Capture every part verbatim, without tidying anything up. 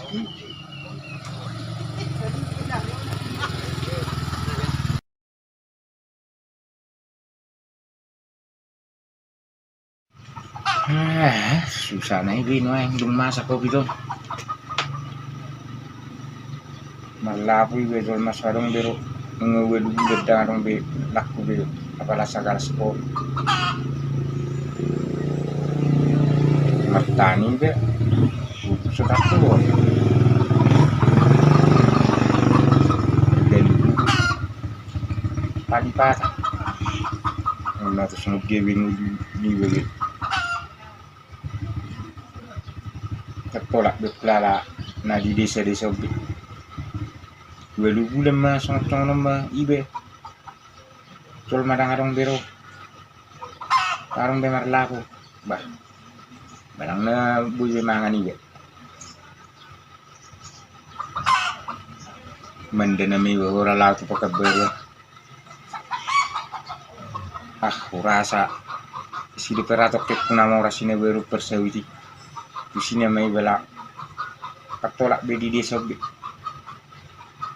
Ah, susah na ibe nuaeng dung masa covid on. Marlapu ibe jolma so adong be ro, nunga ualu bulan ndang adong be laku be apala sagala sport. Martani ibe, so tartubu. Padi patang. Nunga tu songon dia be ngolu niba be. Tartolap be hulala na di desa-desa on be. Ualu bulan ma songon-songon on ma ibe. Jolma ndang adong be ro. Adong be marlapo. Bah. Manang na boi be mangan ibe. Manda nama iba ora lao tu Pekanbaru. Ah, hurasa sidope ra tongkengku na mora sina baru persawiti. Tusi nama iba lao. Tartolap be di desa on be.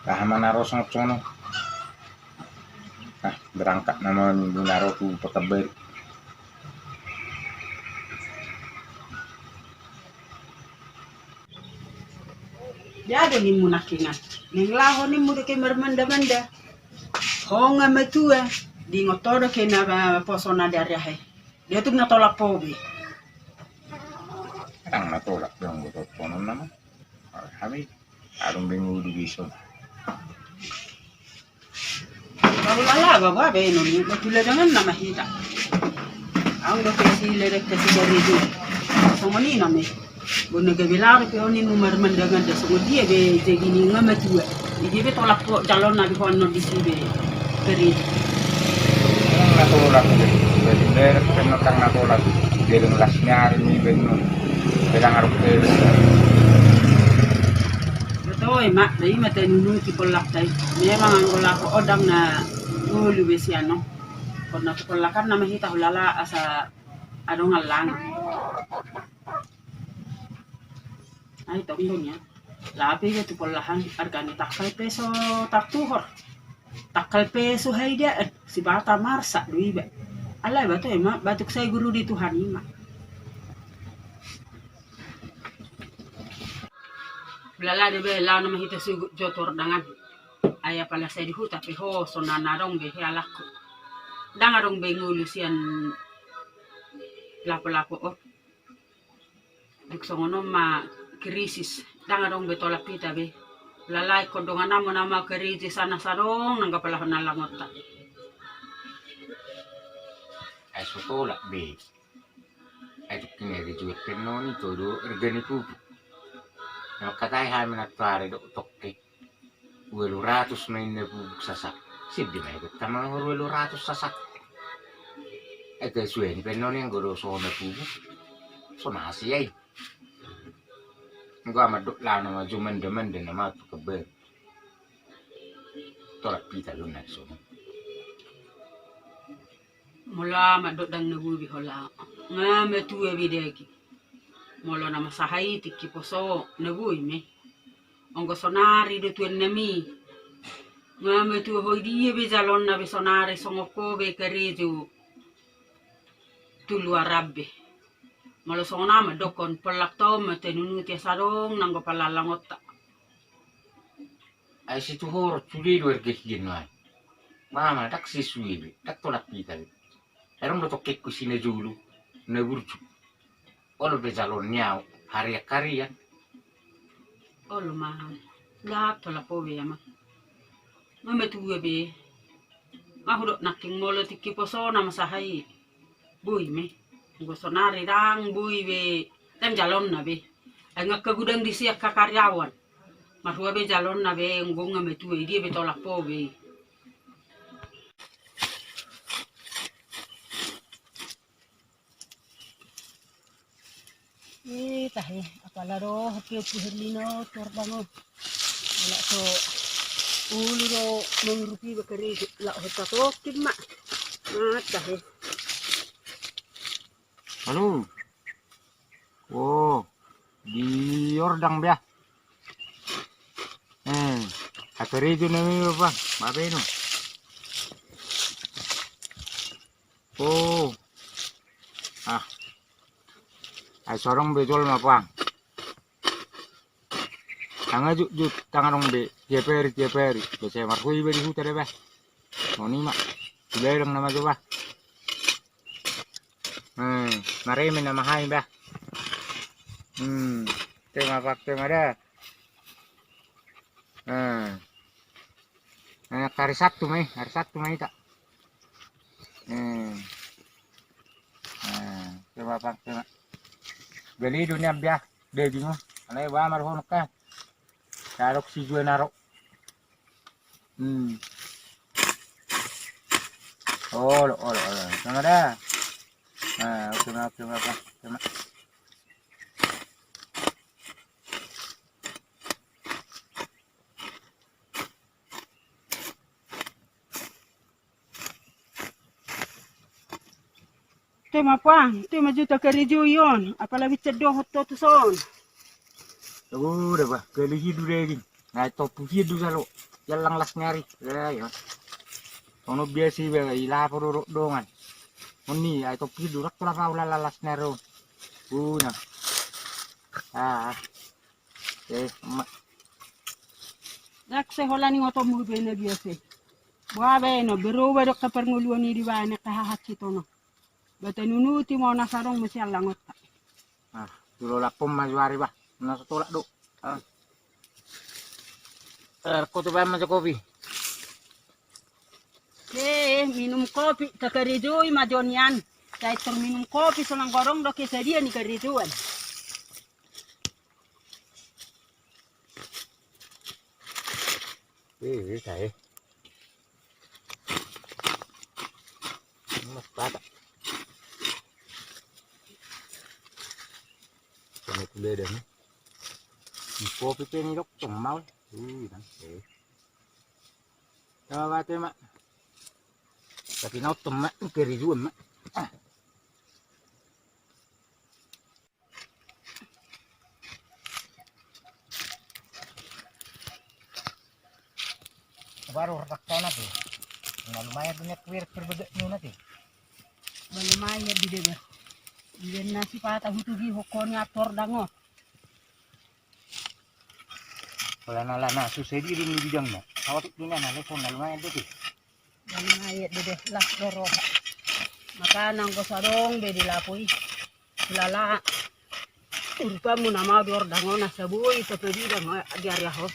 Aha ma na ro songon-songon on. Ah, berangkat nama minggu na ro tu Pekanbaru. Dia do nimmu nangkiningan. Naeng laho nimmu do ke marmanda-manda. Ho nga matua. Diingot ho do ke na poso na di ari ahe. Dia tung na tolap ho be. Ndang na tolap be anggo tottonon nama. Hami adong be ngolu be ison. Baru lala bawa be noni, betul dengan nama hita. Au do ke si ledek ke si dari itu. Songon i nama. Bona gabe laro pe oni numar mandangan da songon dia be jadi ni nga matua. Jadi be tolap ho jalon na be ho annon di si be. Keri. Ndang na tolap be. Jadi ledek pe ndang na tolap. Jadi ngelas nyari ni be non. Be ndang arok pe. Betul, Mak. Dari mata nunu ki pollak tai. Memang anggo lapo on ndang na ngolu be sian on. Konna tu pollakan nama hita hulala asa adong allang. Ai tong do nian. Lape iba tu pollahan argana tangkal pe so tartuhor. Tangkal pe so haidaan. Sipata marsak do iba. Alai bato ema batuk sai guru di Tuhan ima. Belala de be lao nama hita sugut jotor dangan. Ai apala sai di huta pe ho so na adong be he alakku. Ndang adong be ngolu sian lapo-lapo on. Dung songon on ma krisis, ndang adong be tolap hita be. Lalai ko dongan amu nama krisis ana sadong nang kapalahon na langonta. Ai so tolap be. Ai tu kineri juet penoni todo ergani pupuk. Nama katai hami na tuare dok tokke. Ualu ratus ma inna pupuk sasak. Siddi ma ikut tama ualu ratus sasak. Ete sueni penno ni anggo do sona pupuk. Sona asi ai. Anggo amat dok lana ma jo manda-manda nama tu keber. Tolap pita luna sona. Molo amat dok dang na boi be hola. Nga matua be daging. Molo na masa hai tingki poso na boi me. Anggo sonari do tuan nami. Nga matua ho dia be jalonna be sonari songon ho be karejo. Tu luaran be. Molo songon amat dokkon pollak tau ma tenunuti asa dong nanggo palalangonta. Ai situhor sude do erge hian nuaeng. Mama dang sisue be dang tolap hita be. Erong do tokkekku sina jolo na burju. Olo be jalon ni au harian-harian. Olo ma. Dang tolap ho be ama. Nga matua be. Nga hudok nangkin molo tingki poso na masa hai. Boi me. Anggo sonari dang boi be. Dang jalonna be. Ai nga angka gudang disi angka karyawan. Marhua be jalonna be anggo nga matua i dia be tolap ho be. Eh tahe apala dohot pe Ompu Herlino tu Ordang on. Ala so ulu do mangurupi bakari lak hota tokin ma. Mata he. Halo. Wo, di Ordang be ah. Asa rejo nami bapa, babe no. Oh. Ah. Ai so adong be jolma pang. Tanga jutjut, tanga adong be tiap ari, tiap ari. Biasa marhoi be di huta da bah. Songon i ma. Sude adong nama jo bah. Hmm, mareme nama hai bah. Hmm, tema pak tema da. Hmm. Eh, hari Sabtu mai, hari Sabtu mai tak. Hmm. Hmm, tema pak tema. Beli dunia biah, daging oh. Alai ba marhonok ka. Sarok si jua narok. Hmm. Olo, olo, olo. Sama dah. Nah, oke, oke, oke, oke. Tema pang, tema juta karejoi on, apalagi cedohot totus on. Udah bah, kali hidu daging. Nah, topu hidu salo. Jalang las nyari. Ya, ya. Ono biasa iba, i lapo do dongan. Oni, ai topu hidu, rak tu lapo ulalas nyari. Guna. Ah. Eh, ma. Dak se holan ingotonmu be na biasa. Boa be no, beroba do ke parngoluan i di bane ke hahat sitono. Bata nunuti ma na sadong masian langotta. Ah, tulo lapom ma juari bah. Na so tolak do. Ah. Eh, ko tu baen ma jo kopi. Eh, minum kopi, takarejoi ma jo nian. Sai tor minum kopi, sonang godang do ke sadia ni karejoan. Eh, bisa eh. Mas pada. Kena kuda dah ni. Di kopi pe ni dok, cemau. Uh, kan. Eh. Coba bate mak. Tapi nau temak, kerijuan mak. Ah. Baru retak tona tu. Na lumayan tu nek wir perbeget nuna tu. Ba lumayan di deba. Di den nasi pata hutu gi hokoni ator dango. Pala na lana susah di di bidang na. Awak tu na na leson na lumayan tu tu. Jadi na iya dede las do roha. Makanan ko sadong be di lapo i. Lala. Urupanmu nama di ordang ona sabui tapi di dang di ari aho.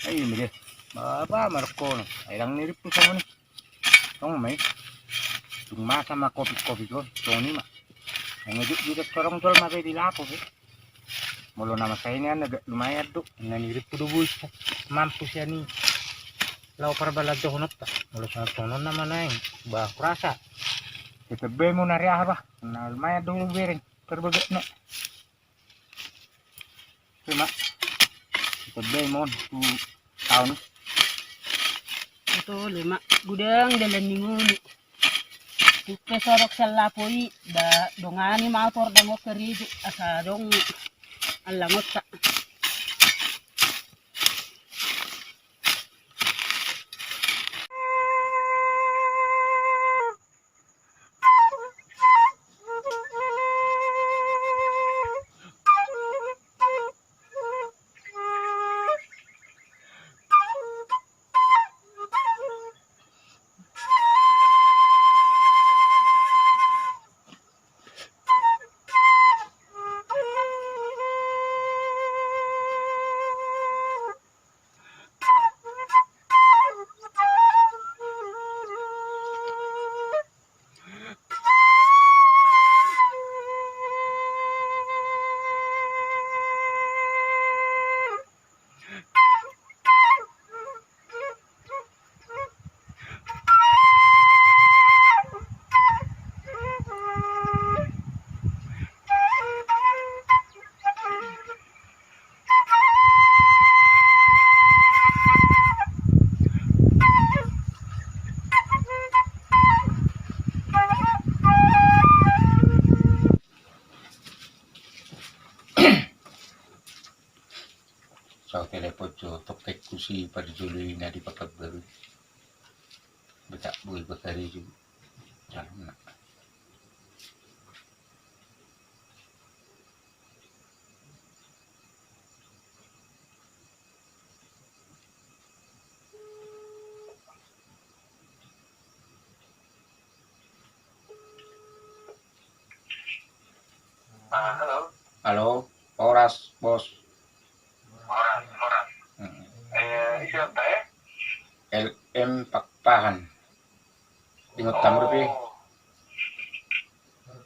Ai mede. Bapa markono. Ai dang nirip tu sama ni. Tong mai. Tung masa ma kopi-kopi ko. Tong ni ma. Yang ngejut di sorong jol ma be di lapo be. Molo nama saini an agak lumayan do. Nani ripu do bois. Mampu siani. Lau parbalan dohonot ta. Molo songon songon nama naeng. Bah kurasa. Tetep be mo nari aha bah. Na lumayan do bereng. Perbeget ne. Cuma. Tetep be mo tu taon. Betul, lemak. Gudang dalan ni ngulu. Tupe sodok sian lapo i, da dongani ma ator dango keridu, asa dong allangonta. Au telepon jo tongkengku si parjolo i na di Pekanbaru. Betak boi bakari jo. Calon na. Ah, halo. Halo, horas, Bos. Horas, horas. Hmm. Eh, ise anta, eh? L M Pakpahan. Ingot hamu dope? Oh.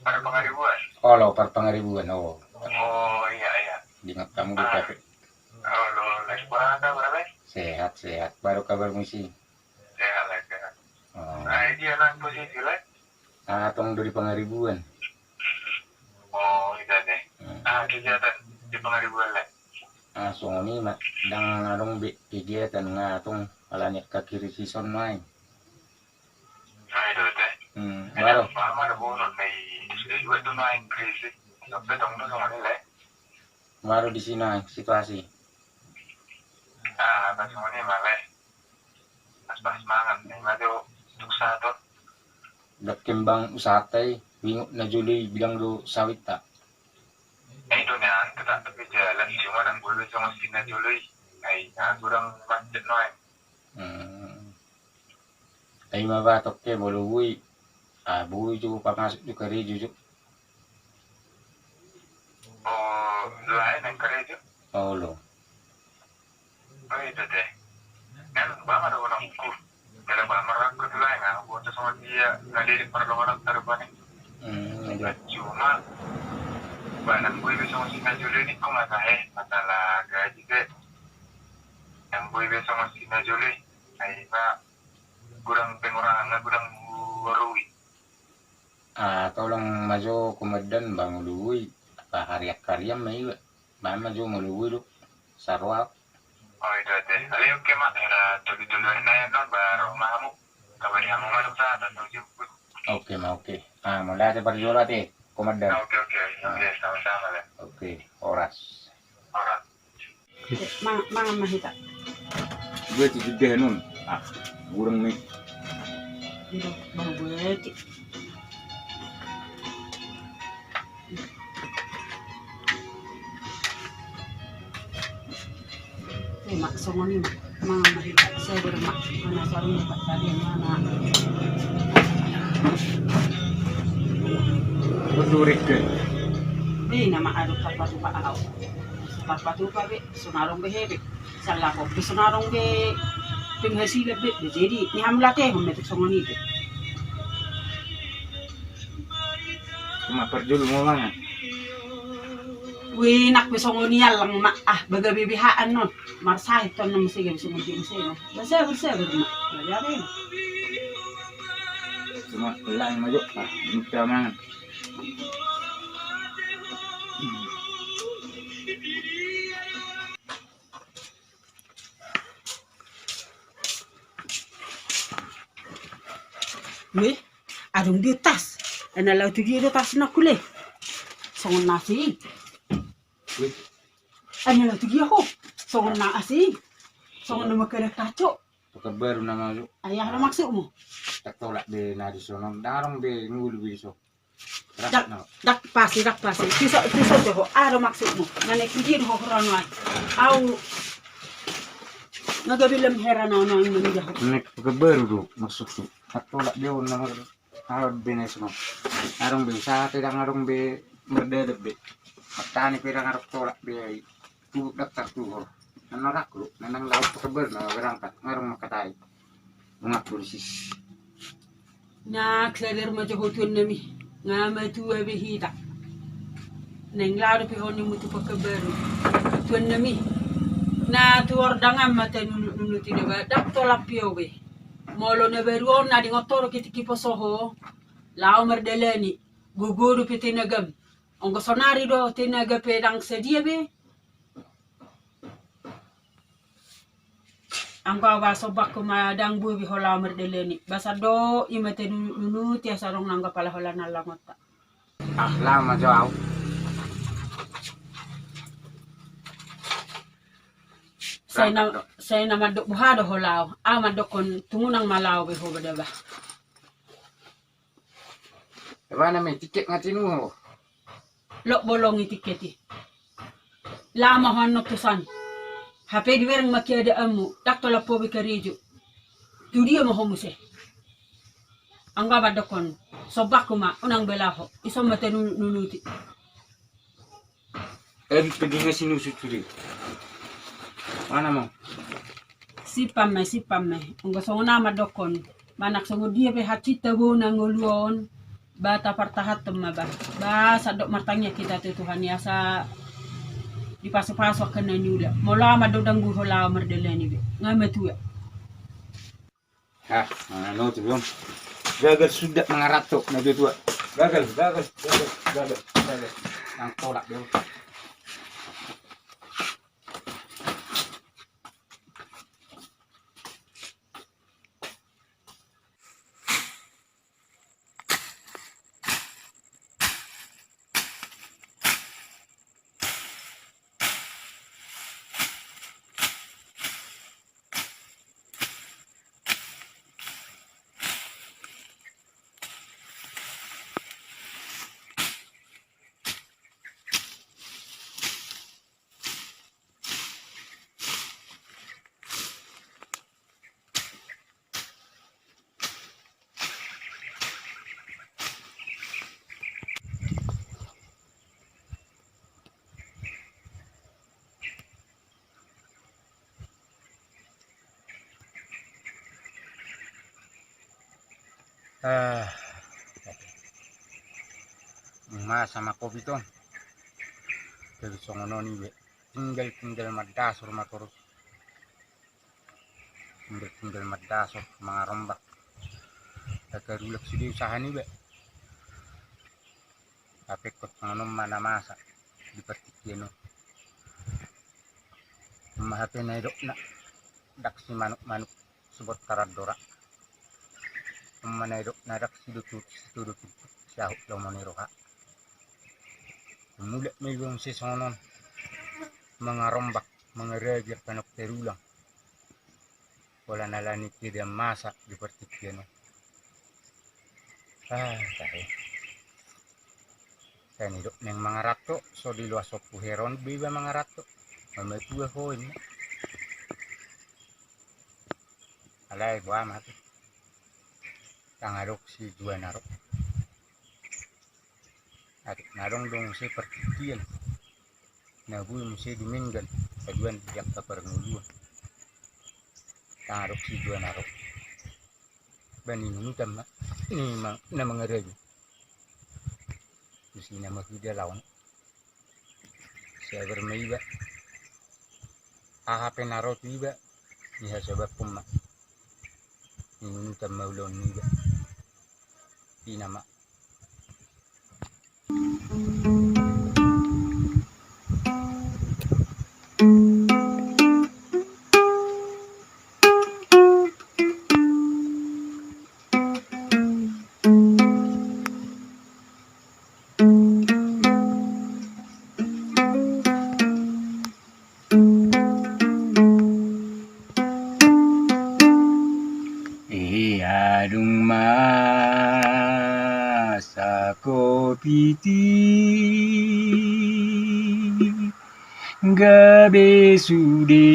Parpangaribuan? Olo, Parpangaribuan, oh. Oh, iya, iya. Ingot hamu dope. Ah. Olo, Lae, boha kabar, Lae? Sehat, sehat. Boha do kabarmu isi? Sehat, Lae, sehat. Oh. Ah, dia nang posisi, Lae? Ah, tong do di Pangaribuan. Oh, i da, Lae. Hmm. Ah, kegiatan di Pangaribuan, Lae? Ah, songon i ma, ndang adong be kegiatan, nga tong alani angka krisis on nuaeng. Ah, i da, Lae. Hmm, eh, baru. Ndang, ma, ma, na bonon, Lae, sudah juga tu nuaeng krisis. Sampe tong do songon i, Lae. Baru di sini situasi. Ah, pas songon i ma, Lae. Pas, pas mangan, ima jo tuk sator. Dak kembang usahata i, bingot na jolo i bilang do sawit ta. Eh, i do nian, tetap tapi jalan, cuma nang boi be songon si na jolo i. Ai, na kurang macet nuaeng. Hmm. Ai ima ba tokke molo boi. Ah, boi jo pamasuk jo karejo jo. Oh, Lae, nang karejo? Olo. Oh, i da, Lae. Kan ba ma do nangku. Dalam ba marangkut, Lae, nga boto songon dia, nga lirik parlongonan tarbani. Hmm, i da. Cuma ba nang boi be songon si na jolo i ningku, masa, eh, masalah gaji be. Nang boi be songon si na jolo i. Ai ba kurang pengurangan, nga kurang rui. Ah, tolong ma jo komandan ba molo boi, apa harian-harian ma iba. Ba ma jo molo boi do. Saro au. Oh, i da, Lae. Ale, oke ma, era tolu-tolu ari na i annon, ba ro ma hamu. Kabari hamu ma do, sa, tantu jemput. Oke ma, oke. Ah, mauliate parjolo ate, komandan. Ah, oke, oke. Oke, sama-sama, Lae. Oke, horas. Horas. Eh, ma-, mangan ma hita. Gue ti jeda non. Ah, kurang nih. Iya, baru gue ti. Ini, Mak, songon i, Mak. Mangan ma hita. Saya baru, Mak. Mana sarung, Mak, tadi yang mana? Berdurik ke? Ini nama aduk apa tuh, Pak? Au. Tarpatupa be, so na adong be hebe. Sallapon pe so na adong be penghasilan be. Jadi ni hamu latehon ma tek songon i be. Cuma parjolo ma mangan. Ui, nang pe songon i allang ma, ah, baga be behaan non. Marsahit ton na muse gabe songon dia muse. Basabar, sabar ma. Baga be. Cuma lain ma jo, ah, minta mangan. Weh, adong dia tas. Ana lao tu dia do tas nangku le. Songon na asing. Weh. Ana lao tu dia ho. Songon na asing. Songon na mangkadang kaco. Pekanbaru nama jo. Ai aha do maksudmu? Tatolak be na di sonon. Ndang adong be ngolu be di son. Dak, dak pasi, dak pasi. Piso, piso jo ho. Aha do maksudmu? Mana kuji do ho hurano ai. Au. Nga gabe lam heran au nang manida ho. Nek Pekanbaru do maksudmu. Tatolak be on nama. Adong be na i songon. Adong be usaha te, ndang adong be mardalan be. Martani pe ndang adong tolak be ai. Tubu daftar tu ho. Nang na rangkul, nang lao Pekanbaru na berangkat. Nga adong mangkatai. Unga polisi. Na sadar ma jo ho tuan nami. Nga matua be hita. Naeng lao dope ho nimu tu Pekanbaru. Tuan nami. Na tu ordangan ma tanunut-nunut i da ba. Ndang tolap i au be. Molo na baru on na dingot ho do ketik i poso ho. Lao mardalani. Gogo dope tenagam. Anggo sonari do tenaga pe ndang sadia be. Anggo au ba sombangku ma ndang boi be ho lao mardalani. Ba sandok i ma tanunut-nunut i asa adong nanggo pala holan allangonta. Ah, lao ma jo au. Sai na, sai na mandok boha do ho laho? Au mandokkon tung unang ma laho be ho ba da ba. Eba na me tiket nga tinu ho. Lok bolong i tiket i. Laho ma ho annon tu son. Hape dibereng ma keadaanmu, ndang tolap ho be karejo. Tu dia ma ho muse? Anggo au mandokkon, sombangku ma, unang be laho. Ison ma tanunuti. Em, pedinga sinusut sude. Mana mau? Simpan ma, simpan ma. Anggo songon au mandokkon, manang songon dia pe hansit tabo na ngolu on, ba tapartahanhon ma ba. Ba sandok martangiang hita tu Tuhan i asa dipasupasu angka na niula. Molo au mandodang buho laho mardalani be. Nga matua. Ah, mana no tu belum. Gagal suda mangaranto na tua-tua. Gagal, gagal, gagal, gagal, gagal. Nang tolak dia. Ah, masa ma covid on. Jadi songon on i be. Tinggal-tinggal mandasor ma torus. Tinggal-tinggal mandasor mangarombak. Tagarulak sude usaha niba. Tapi ingkon songon on ma na masa di partingkian on. Ima hape na nidokna, ndang simanuk-manuk sibot karandora. Ima na nidokna, ndang sidotu, sidotu, siahut lomo ni roha. Mulak ma iba muse songon on mangarombak, mangarabi angka na tarulang. Pola na ala ni keadaan masa di partingkian on. Ah, tahe. Sai nidok naeng mangaranto, so diloas Ompu Heron be iba mangaranto. Mamatua ho inna. Alai boha ma tu. Ndang adong sijuanan ro. Atik na adong do muse partingkian. Na boi muse dumenggan, paduan di angka parngoluan. Ndang adong sijuanan ro. Ba ninunutan ma, ni ma, na mangarabi. Tusi na marhida laon. Sabar ma iba. Aha pe na ro tu iba, dihasobathon ma. Ninunutan ma ulaon niba. Ina ma. Ia dung masa covid i gabe sude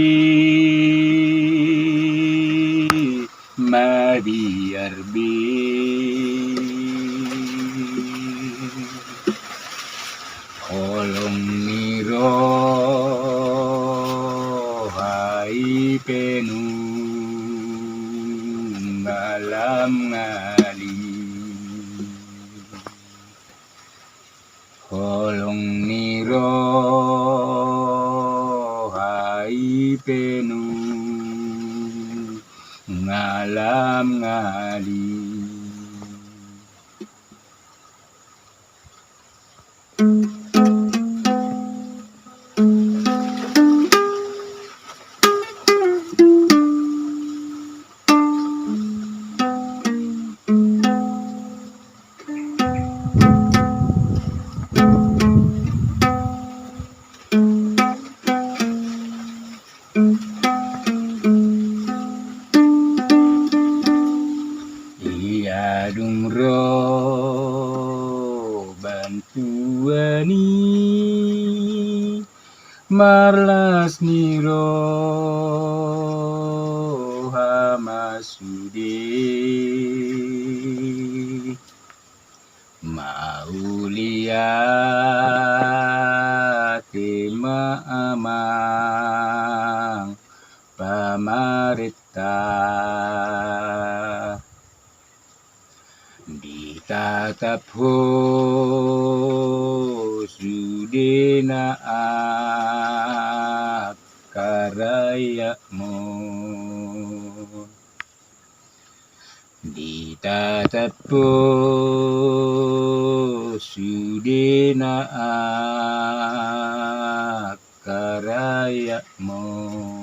mabiar be. Holong ni roha i pe nunga lam ngali. Holong ni roha i pe nunga lam ngali. ni roha ma sude, mauliate ma amang pamarenta. Ditatap ho sudena angka rakyatmon. Ditatap ho sudena angka rakyatmon.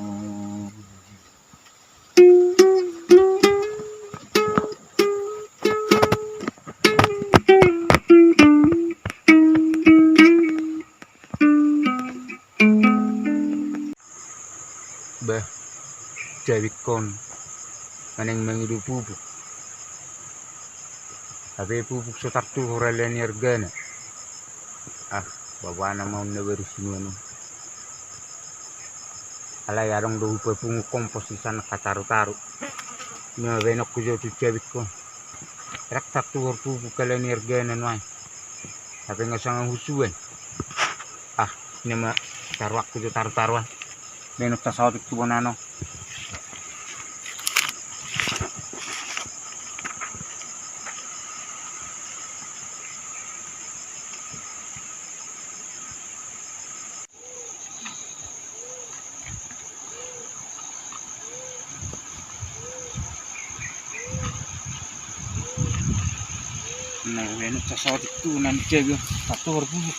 Bah, jabingkon manang mangido pupuk. Hape pupuk so tartuhor alani argana. Ah, babana ma on na baru sinuan on. Alai adong do hupapungu kompos di sana, hataru-taru. Ima baenonku jo tu jabingkon. Rap tartuhor pupuk alani argana nuaeng. Hape nga sanga husuan. Ah, ima taruanku jo taru-taru an. Baenon sasaotik tu bona on. Na, baenonku sasaotik tu na ni jago, tartuhor pupuk.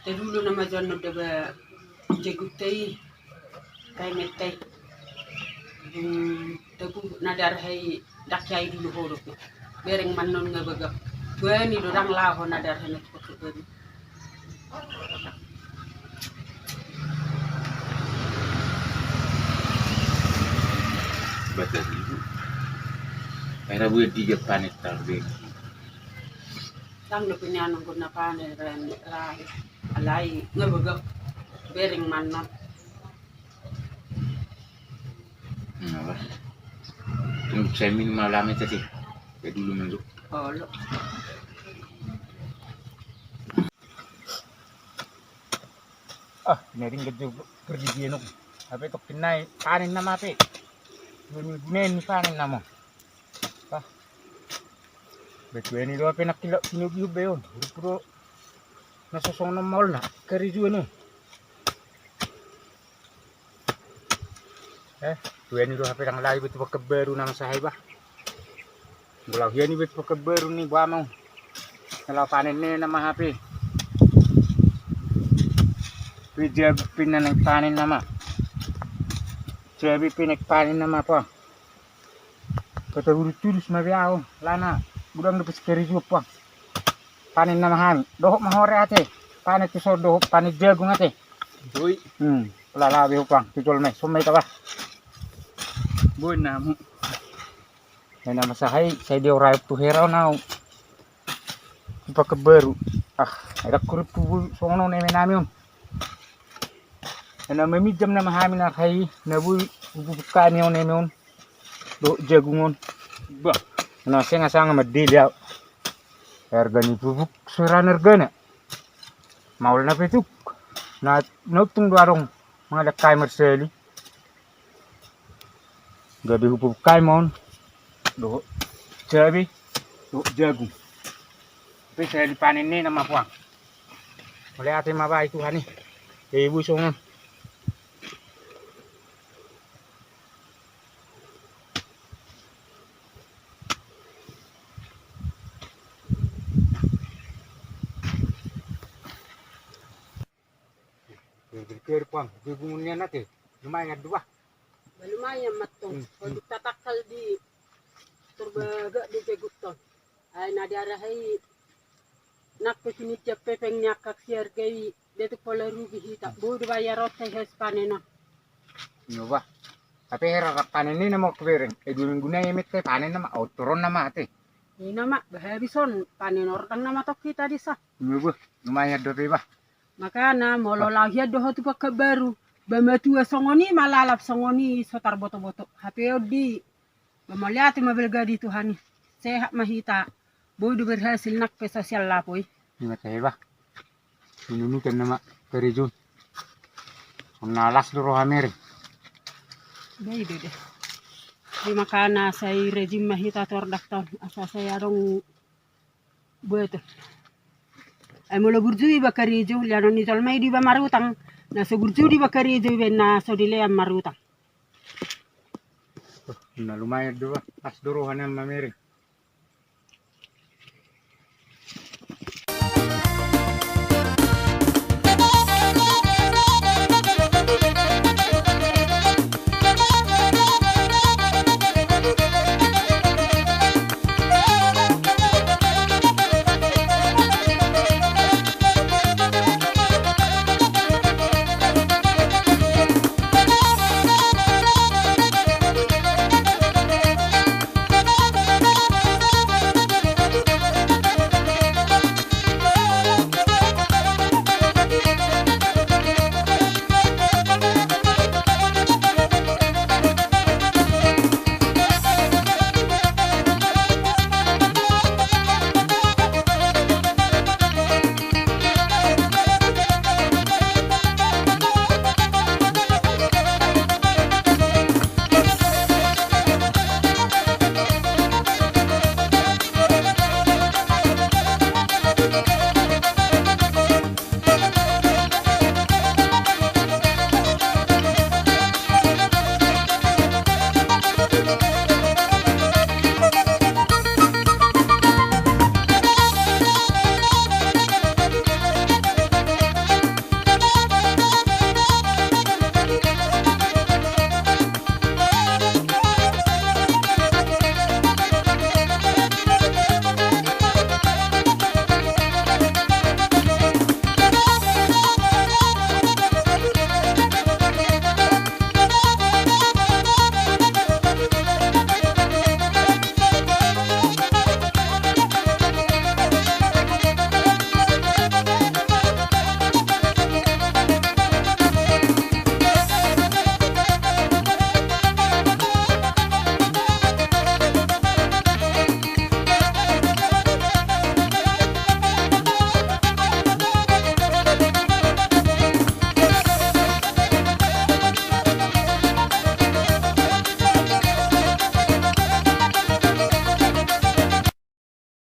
Tadulo nama jano daba jagunta i. Kai mentai. Hmm, tabu na darhai dak yai dulu hodok. Bereng manon nga bagak. Bani do dang laho na darhai na tukok bani. Bata dulu. Era buat diga panen tarbeng. Dang dope nian nunggu na panen ren rai. Alai nga bagak. Bereng manon. Nah, bah. Tunggu saya minum alami tadi. Ya dulu minggu. Olo. Ah, ini ring gajah pergi dia nuk. Apa itu kenai panen nama apa? Dua minggu ini panen nama. Ah. Betul ini dua penak kilo kilo biu beon. Puro na sosong na maol na kari jua nu. Eh, tuan i do hape dang laho iba tu Pekanbaru nama sahai bah. Molo hian iba tu Pekanbaru ni bah mau. Molo panen ni nama hape. Pe jabu pe na naeng panen nama. Jabu pe naeng panen nama apa. Kota Buru Tulus ma be au, lana budang dope sekeri juo puang. Panen nama hami, dohot ma hore ate. Panen tu so dohot panen jagung ate. Ui. Hmm, lala be puang, tu jol me, so me taba. Boi namu. Ai nama sahai, sai dia ora tu hera nau. Di Pekanbaru. Ah, ada kurip tu songon on eme nami on. Ai na maminjam nama hami na hai, na boi pupuk hami on eme on. Dohot jagung on. Bah. Na seng sanga mandele au. Harga ni pupuk soara ni hargana. Maol na pe tuk. Na, na untung do adong mangalehon hami marsahali. Gabe hupukai ma on. Dohot cabe, dohot jagung. Pe sai dipanen ni nama puang. Mauliate ma bahen Tuhan i. Jadi songon on. Jadi puang, jagung nian ate. Lumayan do bah. Lumayan mantong. Hmm, hmm. Untuk tatangkal di terbaga di jagung tong. Ai na diarahai nang pe sininjak pe peng ni angka siarga i, dia tu pola rugi hita. Boi do bayar on sai habis panen on. Iyo bah. Tapi hera rap panen ni nama kubereng. Eh, dua minggu na i mete panen nama, otoron nama ate. Ina ma, bah habis on panen ordang nama tong hita disa. Iyo bah, lumayan dope bah. Makana molo laho hian dohot tu Pekanbaru, ba matua songon i, malalap songon i, so tarbotoboto. Hape on di Ba mauliate ma balga di Tuhan i. Sehat ma hita. Boi do berhasil nang pe sosial lapo i. Ima tahe bah. Minunutan nama karejo. Hona las do roha mereng. Ba i do de. Di makana sai rajin ma hita tordakta on. Asa sai adong Betul. Ai molo burju iba karejo, leanon ni jolma i do iba marutang. Na so burju do iba karejo, iba na so dilean marutang. Na lumayan do bah, las do roha na mamereng.